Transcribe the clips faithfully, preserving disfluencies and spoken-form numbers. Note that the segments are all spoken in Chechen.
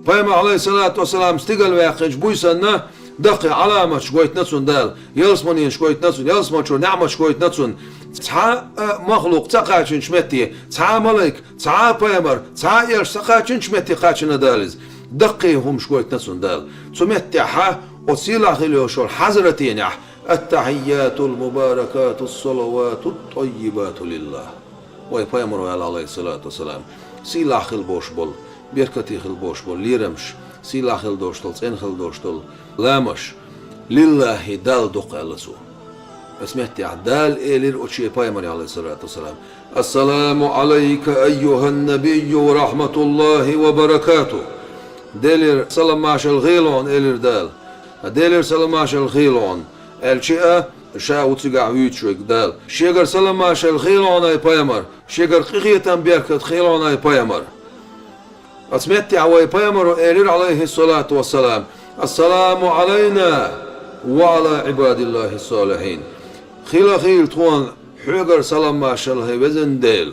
Пайхамар, Ӏалайхиссалату вассалам, стигала ваьккхинчу буьйсанна даккхий Ӏаламаташ гойтина цунна Дала, ялсаманенаш гойтина цунна, ялсаманчуьра неӀматаш гойтина цунна. Цхьа а махлукъ ца кхачийначу метте, цхьа а малайк, цхьа а пайхамар, цхьа а элча ца кхачийначу метте кхачийна Дала иза. Даккхий хӀумаш гойтина цунна Дала. Цу меттехь оцу сийлахь хила йолуш йолу хьазратенехь: «Ат-тахьийятул мубаракатус салаватут таййибату лиллахь». Вай пайхамаро аьлла, Ӏалайхиссалату вассалам, сийлахь хила болуш болу, беркате хила болуш болу лерамаш, сийлахь хила долуш долу, цӀена хила долуш долу ламазаш, лиллахьи, Далла ду-кх, аьлла цо. Оцу меттехь Дала элира оцу шен пайхамаре, Ӏалайхиссалату вассалам: «Ассаламу Ӏалайка, айюхьан-набийю, ва рахьматуллахьи ва баракатухь». Делера салам-маршалла хуьлда хьуна, элира Дала. Делера салам-маршалла хуьлда хьуна, аьлча а, ша ву цигахь вуьйцуш верг Дала. Шегара салам-маршалла хуьлда хьуна, ай пайхамар, шегара къинхетам, беркат хуьлда хьуна, ай пайхамар. Оцу меттехь вай пайхамаро элира, Ӏалайхиссалату вассалам: «Ассаламу Ӏалайна ва Ӏала Ӏибадиллахьи салихьин». Хуьлда хьуна тхуна хьоьгара салам-маршалла, хӀай везан Дела.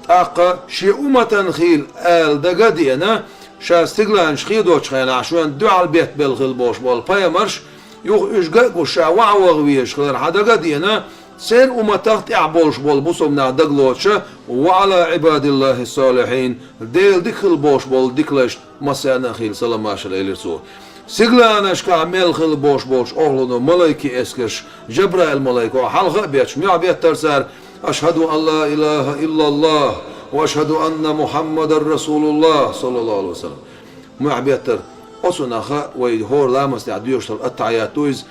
ТӀаккха шен умматана хуьлда ала дага а деана, ша стигланаш хедочу хенахь шена дуьхьал беттабелла хила болуш болу пайхамарш, юха уьш ган а гуш, ша ваха везаш хилар хьан дага а деана, церан умматах тӀехь болуш болу бусалба нах дагалоцуша: «Ва Ӏала Ӏибадиллахьи салихьин», Делан дика хила болуш болу дикалашна массарна а хуьлда салам-маршалла, элира цо. Стигланашкахь мел хила болуш болчу охӀлано малайкийн эскарш, Жабраил-малайко хьалха а бетташ, муьхь беттара цара: «Ашхьаду ан ла илахьа иллаллахь, ва ашхьаду анна Мухьаммадан расулуллахь, саллаллаху Ӏалайхи ва саллам». Муьхь беттара. Оцунах а вай хӀора ламаз тӀехь доьшуш долу ат-тахьийят ду иза.